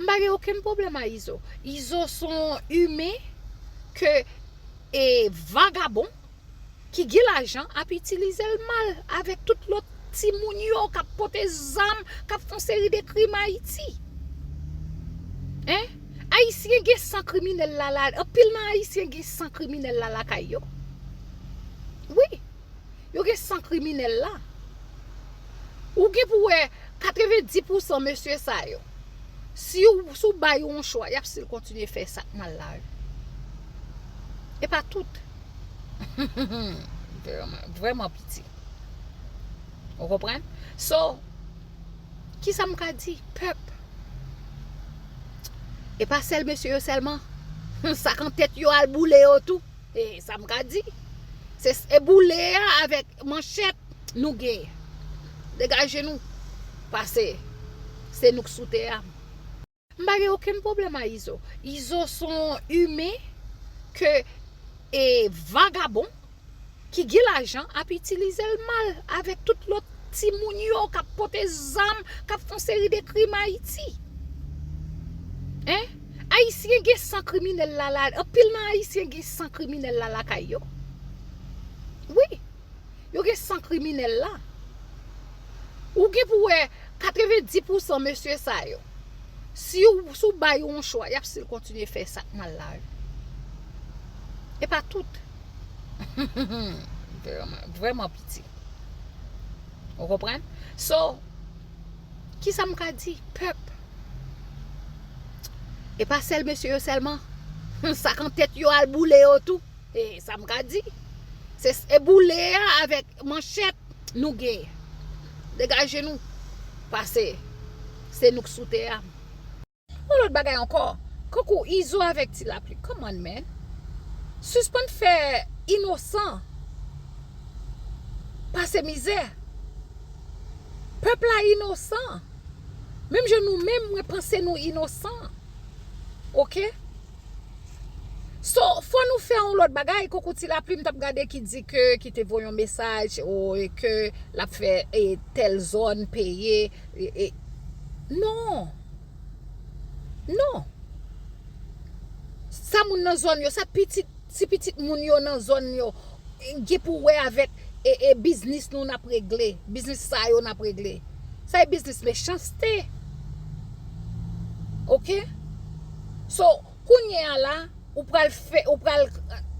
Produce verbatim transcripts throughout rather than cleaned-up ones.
M pa gen okenn pwoblèm a Izo. Izo se yon imen ke e vagabon ki gen lajan ap itilize l mal avèk tout lòt timoun yo k ap pote zam, k ap fè yon seri de krim Ayiti. Hein? Ayisyen gen san kriminèl la, la. Anpil nan Ayisyen gen san kriminèl la lakay yo. Wi. Yo gen san kriminèl la. Ou gen pou wè katrevendis pousan mesye sa yo. Si w, si w ba yo yon chwa, y ap still kontinye fè sa k mal la. E pa tout. Vrèman, vrèman piti. Ou konprann? So, kisa m ka di? Pèp. E pa sèl mesye yo sèlman. Sa k an tèt yo al boule yo tou. E sa m ka di. Se, e boule a avèk manchèt nou gen. Degaje nou. Pase se nou k sou tè a. M pa gen okenn pwoblèm a Izo. Izo se yon imen ke e vagabon ki gen lajan ap itilize l mal avèk tout lòt timoun yo k ap pote zam, k ap fè yon seri de krim Ayiti. Hein? Ayisyen gen san kriminèl la, la. Anpil nan Ayisyen gen san kriminèl la lakay yo. Wi. Yo gen san kriminèl la. Ou gen pou wè katrevendis pousan mesye sa yo. Si w, si w ba yo yon chwa, y ap still kontinye fè sa k mal la. E pa tout. Vrèman, vrèman piti. Ou konprann? So, kisa m ka di? Pèp. E pa sèl mesye yo sèlman. Sa k an tèt yo al boule yo tou. E sa m ka di. Se, e boule a avèk manchèt nou gen. Degaje nou. Pase se nou k sou tè a. Yon lòt bagay ankò. Kankou Izo avèk Ti Lapli. Come on, man. Sispann fè inosan pase mizè. Pèp la inosan. Menm jan nou menm, mwen panse nou inosan. Oke? So, fò nou fè yon lòt bagay, kankou Ti Lapli m t ap gade ki di ke, ki te voye yon mesaj, o, e ke l ap fè, e, tèl zòn peye, e, e, non. Non. Sa moun nan zòn yo, sa pitit, ti pitit moun yo nan zòn yo, gen pou wè avèk, e, e, biznis nou n ap regle, biznis sa yo n ap regle. Sa e biznis mechanste. Oke? So, kounye a la, ou pral fè, ou pral,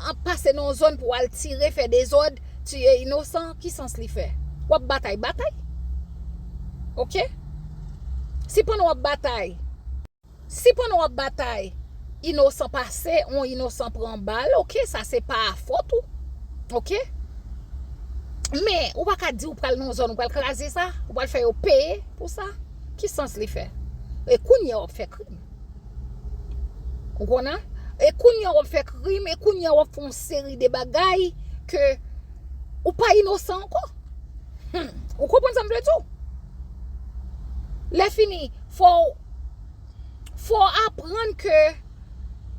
an, pase nan yon zòn pou w al tire, fè dezòd, tiye inosan, ki sans li fè? W ap batay, batay. Oke? Si pandan w ap batay, si pandan w ap batay, inosan pase, yon inosan pran bal, oke, sa se pa fòt ou. Oke? Men, ou pa ka di ou pral nan yon zòn, ou pral kraze sa, ou pral fè yo peye pou sa. Ki sans li fè? E kounye a w ap fè krim. Ou konnen? E kounye a w ap fè krim, e kounye a w ap fè yon seri de bagay ke ou pa inosan ankò. Hmm. Ou konprann sa m vle di w? Lè fini, fò w, fò w aprann ke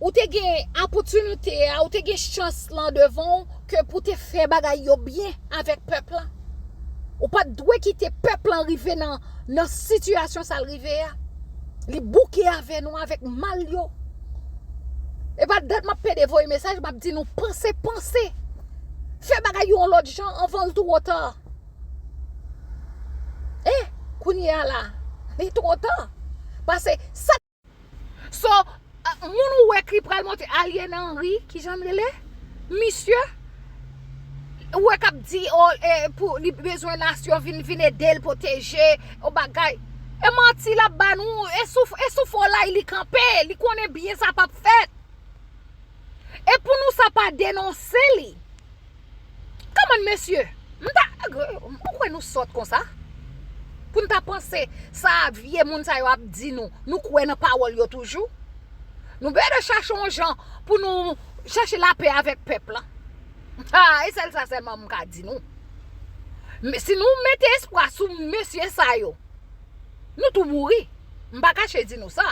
ou te gen opòtinite a, ou te gen chans lan devan w, ke pou te fè bagay yo byen avèk pèp la. Ou pa t dwe kite pèp lan rive nan, nan sitiyasyon sa l rive a. Li bouke avè nou avèk mal yo. E pa dat m ap pede voye mesaj, m ap di nou panse, panse. Fè bagay yo yon lòt jan anvan l twò ta. E, kounye a la, li twò ta. Pase sa. So, a, moun ou wè ki pral monte, Ariel Henry, ki jan l rele? Misye, ou wè k ap di, o, e, pou li bezwen nasyon vin, vin ede l pwoteje, o bagay. E manti l ap ba nou, e sou, e sou fo lay li kanpe, li konnen byen sa p ap fèt. E pou nou sa pa denonse li. Come on, mesye. M ta, m kwè nou sòt konsa. Pou n ta panse sa vye moun sa yo ap di nou, nou kwè nan pawòl yo toujou. Nou better chache yon jan pou nou chache lapè avèk pèp lan. Ha, e sèl sa sèlman m ka di nou. Men si nou mete espwa sou mesye sa yo, nou tou mouri. M pa kache di nou sa.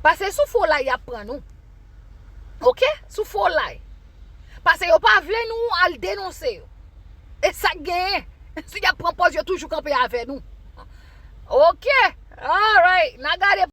Pase sou fo lay y ap pran nou. Oke? Sou fo lay. Pase yo pa vle nou al denonse yo. E sa k genyen. Si y ap pran pòz, yo toujou kanpe avè nou. Oke? Alright. N a gade